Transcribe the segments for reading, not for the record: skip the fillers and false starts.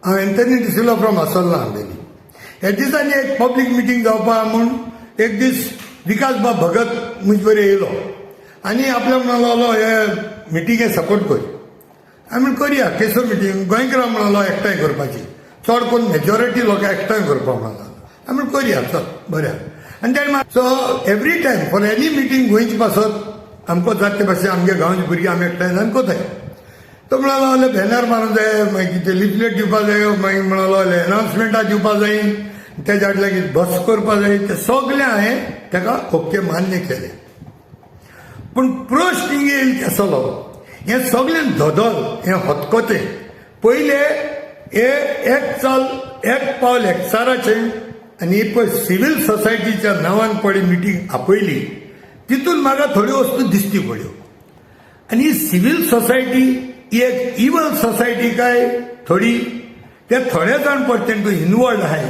हांव Anthony D'Silva from असोल्ला आमगेली. ह्या दिसांनी एक पब्लीक मिटींग जावपा म्हूण एक दीस विकास बाब भगत म्हजे बरें येयलो आनी आपल्या म्हणलो, हे मिटिंगे सपोर्ट कर. आमी करया, केसो मिटींग? गोंयकारां म्हणलो एकठांय करपाची, चड करून मेजॉरिटी लोकां एकठांय करपाक म्हणलो. आमी करया, चल बरें. आनी तेणें so every time for any meeting गोंयचे पासत आमकां जाता ते भाशेन आमगे गांवचे भुरगीं आमी एकठांय जावन कोताय. तो म्हणलो जाल्यार बॅनर मारूंक जाय, मागीर कितें लिफलेट दिवपा जाय, मागीर म्हणलो जाल्यार एनावन्समेंटां दिवपा जाय, तेज्या फाटल्यान बस करपा जाय. तें सगलें हांवें ताका ओके मान्य केलें. पूण प्रश्न हिंगा येयलो केसलो, हें सगलें धदल, हें हतकतें. पयलें हे एक चाल एक पावल एकचाराचें आनी पळय सिवील सोसायटीच्या नांवान पळय मिटींग आपयली, तितून म्हाका थोड्यो वस्तू दिसती पडल्यो. आनी ही सिवील सोसायटी ही एक इवल सोसायटी काय थोडी ते थोडे जाण पळय तेंका इनवॉल्ड आहाय,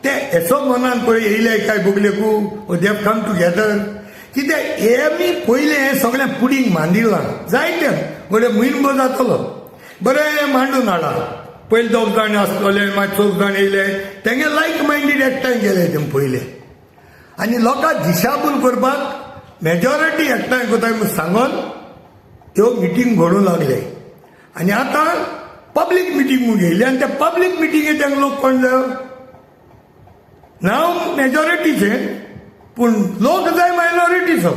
ते एसो मनान पळय येयले काय बगलेकू they have come together. कित्याक हे आमी पयलें हें सगळें पुडींग मांडिलां जायते घडये म्हयनो जातलो, बरें मांडून हाडा. पयले दोग जाण आसतले, मागीर चौग जाण येयले, तेंगे लायक मायंडीड एकठांय गेले ते पयले. आनी लोकांक दिशाभूल करपाक मेजॉरिटी एकठांय करताय म्हूण सांगून त्यो मिटींग घडूंक लागले. आनी आतां पब्लीक मिटींग म्हूण घेयली आनी त्या पब्लीक मिटिंगे तांकां लोक कोण जाय, नांव मेजॉरिटीचें पूण लोक जाय मायनॉरिटीचो.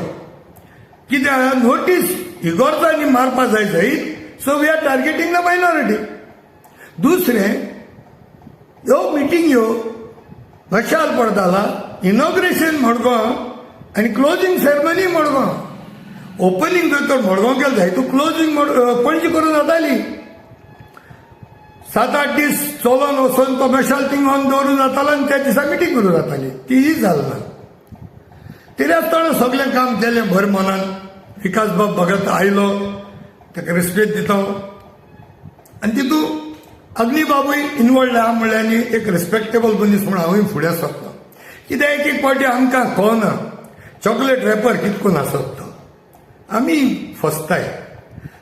कित्याक नोटीस इगोर्जांनी मारपा जाय सयत, so we are targeting the minority. दुसरें, ह्यो मिटींग ह्यो मशाल पडताला इनॉग्रेशन मडगांव आनी क्लोजींग सेरेमनी मडगांव. ओपनींग जर तर मडगांव केलें जाय, तूं क्लोजींग पणजी करून जाताली. 7-8 दीस चलोन वचून तो मशाल थिंग ऑन दवरून जातालो आनी त्या दिसा मिटींग करूं जाताली. तीय जाल ना. तरी आसतना सगळें काम केलें भर मनान. विकास बाब भगत आयलो, ताका रिस्पेक्ट दिता. आनी तितू अग्नीबाबूय इनवॉल्ड आहा म्हणल्यार आनी एक रिस्पेक्टेबल मनीस म्हूण हांवूय फुडें सरता. कित्याक एक एक फावटी आमकां कळना चॉकलेट रॅपर कितें करून आसत तो, आमी फसताय.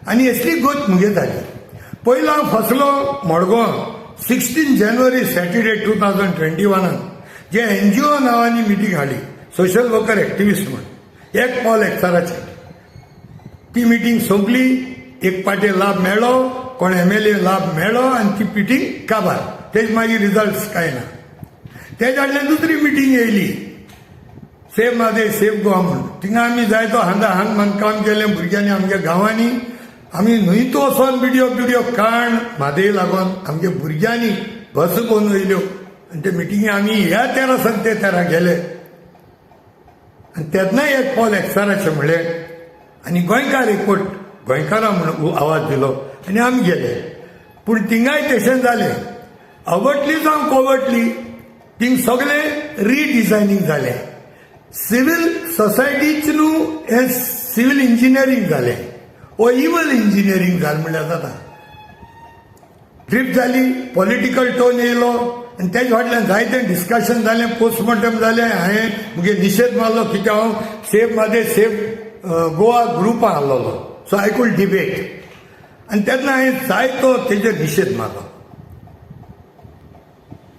आनी असली गत मुगे जाली. पयलो हांव फसलो मडगांव 16 जानेवारी सॅटर्डे 2021 जे एनजीओ नांवांनी मिटींग हाडली, सोशल वर्कर एक्टिविस्ट म्हूण एक पावल एकचाराचें. ती मिटींग सोंपली, एक पाटे लाभ मेळ्ळो, कोण एमएलए लाभ मेळ्ळो आनी ती मिटींग काबार. तेज मागीर रिजल्ट कांय ना. तेज फाटल्यान दुसरी मिटींग येयली, सेव म्हादय सेव गोवा म्हूण. थिंगा आमी जायतो हांगा हांग मान काम केलें भुरग्यांनी आमच्या गांवांनी. आमी न्हंयत वचोन बिडियो बिडियो काण म्हादय लागून आमच्या भुरग्यांनी बस करून वयल्यो आनी ते मिटिंगे आमी ह्या तेरा सावन ते तेरा गेले. आनी तेन्नाय एक पावल एकचाराचें म्हणलें आनी गोंयकार एकवट गोंयकारां म्हूण आवाज दिलो आनी आमी गेले. पूण थिंगाय तशें जालें. आवडली जावं कोवटली, थिंग सगळें रिडिजायनींग जालें. सिवील सोसायटीच न्हू हें सिवील इंजिनियरींग जालें वो इवल इंजिनियरींग जालें म्हणल्यार जाता. ड्रीप जाली, पॉलिटिकल टोन येयलो आनी तेजे फाटल्यान जायतें डिस्कशन जालें, पोस्टमॉर्टम जालें. हांवें मुगे निशेध मारलो, कित्याक हांव सेव म्हादय सेव गोवा ग्रुपां आहलोलो, सो I could debate. आनी तेन्ना हांवें जायतो तेजेर निशेध मारलो.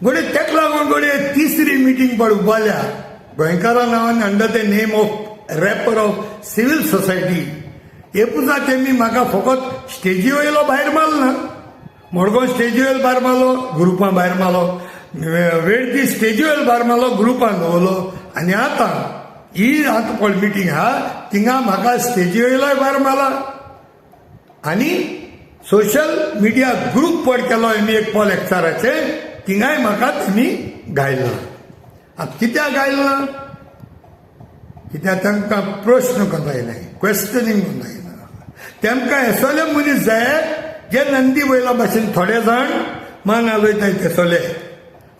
घडये तेका लागून घडये तिसरी मिटींग पळय उबारल्या गोंयकारां नांवान under the name of wrapper of civil society. हे पुजा तेमी म्हाका फकत स्टेजी वयलो भायर मारलो ना, मडगांव स्टेजी वयलो भायर मारलो, ग्रुपां भायर मारलो, वेळची स्टेजी वयलो भायर मारलो, ग्रुपान दवरलो. आनी आतां ही आतां पळय मिटींग आहा, थिंगा म्हाका स्टेजी वयलोय भायर मारला आनी सोशल मिडिया ग्रूप पड केलो आमी एक पावल एकचाराचे, थिंगाय म्हाका तेमी गायला. आतां कित्याक गायला? कित्याक तांकां प्रश्न करता येना, क्वेश्चनींग करता येना. तेमकां एसोले मनीस जाय जे नंदी वयला भाशेन थोडे जाण मान हालयताय तेसोले.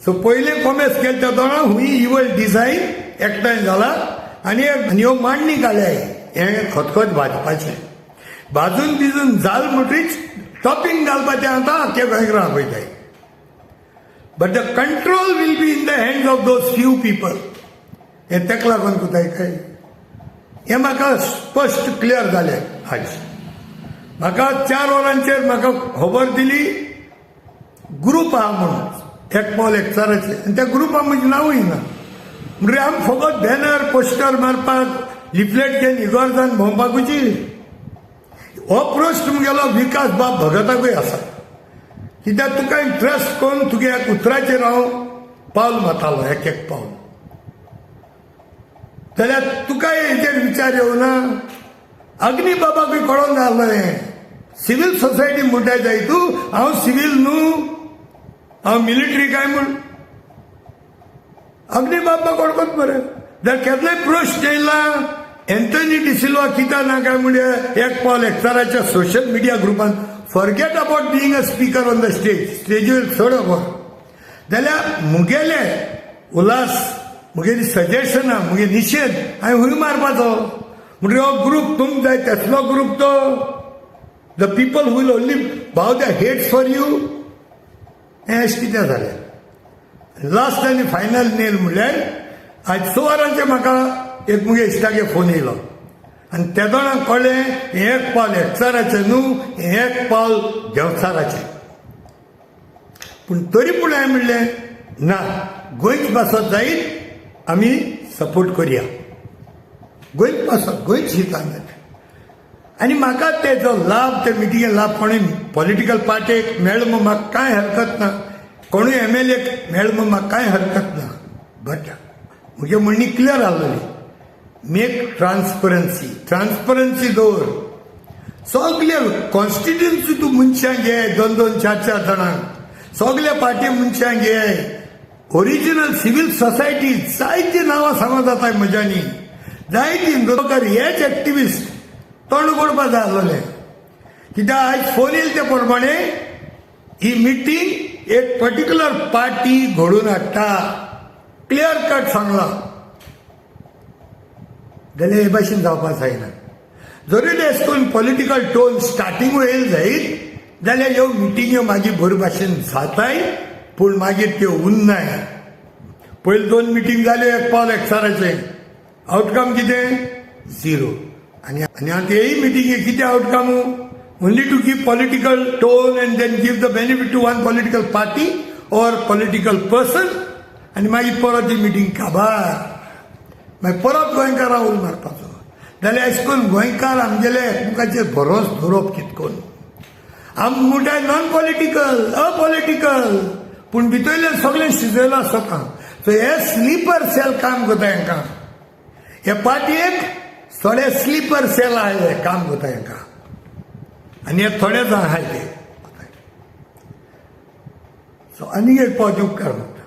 सो पयलें कोमेस केलें तेदोना हुंय इवल डिजायन एकठांय जाला आनी ह्यो मांडणी काडल्या. हें खतखत भाजपाचें भाजून बिजून जाल म्हणटीच टॉपिंग घालपाचें. आतां आख्या गोंयकारां आपयताय, but the control will be in the hands of those few people. हें तेका लागून कोताय काय हें म्हाका स्पश्ट क्लियर जालें. आयज म्हाका 4 वरांचेर म्हाका खबर दिली. ग्रूप आहा म्हणून एक पावल एकचाराचें आनी त्या ग्रुपा म्हजें नांवूय ना. म्हणजे आमी फकत बॅनर पोस्टर मारपाक लिफलेट घेवन इगोर्जान भोंवपाकूच. हो प्रश्न मुगेलो विकास बाब भगताकूय आसा, कित्याक तुका ट्रस्ट करून तुगे एक उतराचेर हांव पावल मारतालो, एक एक पावल. जाल्यार तुकाय हेजेर विचार येवना. अग्नी बाबाकूय कळोन जाल्लो हें सिवील सोसायटी म्हणटाय जाय तूं, हांव सिवील न्हू, हांव मिलिटरी काय म्हूण. अग्नी बाबा कडकोच मरे. जाल्यार केन्नाय प्रश्न येयला एन्थनी डिसिल्वा कित्याक ना काय म्हणजे एक पावल एकचाराच्या सोशल मिडिया ग्रुपान, forget about being a speaker on the stage, स्टेजीर चड खबर. जाल्यार मुगेले उल्हास, मुगेली सजेशनां, मुगे निशेध हांवें हुंय मारपाचो. म्हणटकीर हो ग्रूप तुमकां जाय तेसलो ग्रूप तो, the people who will only bow the heads for you. हें अशें कितें जालें. लास्ट आनी फायनल नेल म्हणल्यार आयज 6 वरांचेर म्हाका एक मुगे इश्टागे फोन येयलो आनी तेदोणां कळ्ळें हें एक पावल एकचाराचें न्हू, हें एक पावल देंवचाराचें. पूण तरी पूण हांवें म्हणलें ना, गोंयच पासत जायत आमी सपोर्ट करया, गोंयच पासत, गोंयच हितान जाता. आनी म्हाका तेजो लाभ, ते मिटिंगे लाभ कोणूय पॉलिटिकल पार्टीक मेळ्ळो म्हूण म्हाका कांय हरकत ना, कोणूय एम एल एक मेळ्ळो म्हूण म्हाका कांय हरकत ना. बट म्हगे म्हणणी क्लियर आसलेली, मेक ट्रान्सपरन्सी, ट्रान्सपरन्सी दवर. सगळे कॉन्स्टिट्युन्सी तूं मनशांक घे, दोन दोन चार चार जाणांक, सगल्या पार्टी मनशांक घे, ओरिजिनल सिवील सोसायटी जायतीं नांवां सांगो जाता म्हज्यांनी, जायतीं लोक हेच एक्टिविस्ट तोंड उगडपा जाय आसलेलें. कित्याक आयज फोन येयले ते प्रमाणे ही मिटींग एक पर्टिक्युलर पार्टी घडोवन हाडटा, क्लियर कट सांगलां. जाल्यार हे भाशेन जावपाक जायना. जरी अशें करून पॉलिटिकल टोन स्टार्टींग येयल जायत जाल्यार ह्यो मिटिंग्यो मागीर बरे भाशेन जाताय, पूण मागीर त्यो उन्नाय. पयलीं 2 मिटींग जाल्यो एक पावल एकचाराचें, आवटकम कितें? झिरो. आनी आनी आतां हेय मिटिंगे कितें outcome? Only to give political tone and then give the benefit to one political party or political person. आनी मागीर परत ही मिटींग काबार, मागीर परत गोंयकारां उल मारपाचो. जाल्यार अशें करून गोंयकार आमगेले एकमेकाचेर भरोस दवरप कितें करून. आम म्हणटाय नॉन पॉलिटिकल, अपॉलिटिकल, पूण भितरल्यान सगळें शिजयलां आसता. सो हे स्लीपर सेल काम करता हांकां, हे पार्टयेक थोडे स्लीपर सेल आहा काम करता हांकां, आनी हे थोडे जाण आहाय ते. सो आनीक एक पावट उपकार मागता,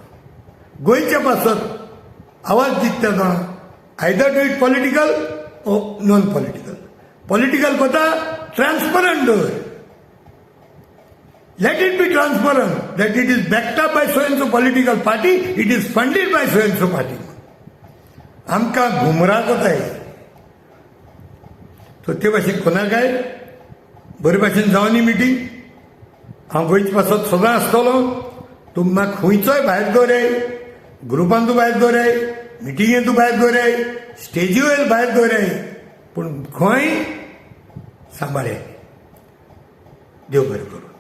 गोंयच्या पासत आवाज दिता त्या जाणां, either do it political or non political. Political कोता ट्रान्सपरंट दवर, let it be transparent that it is backed up by so and so political party, it is funded by so and so party. आमकां गुमराह कोताय. So ते भाशेन कोना काय बरे भाशेन जावनी मिटींग. हांव गोंयचे पासत सदां आसतलो. तूं म्हाका खंयचोय भायर दवराय, ग्रुपान तूं भायर दवराय, मिटिंगेन तूं भायर दवराय, स्टेजी वयर भायर दवराय, पूण खंय सांबाळे. देव बरें करूं.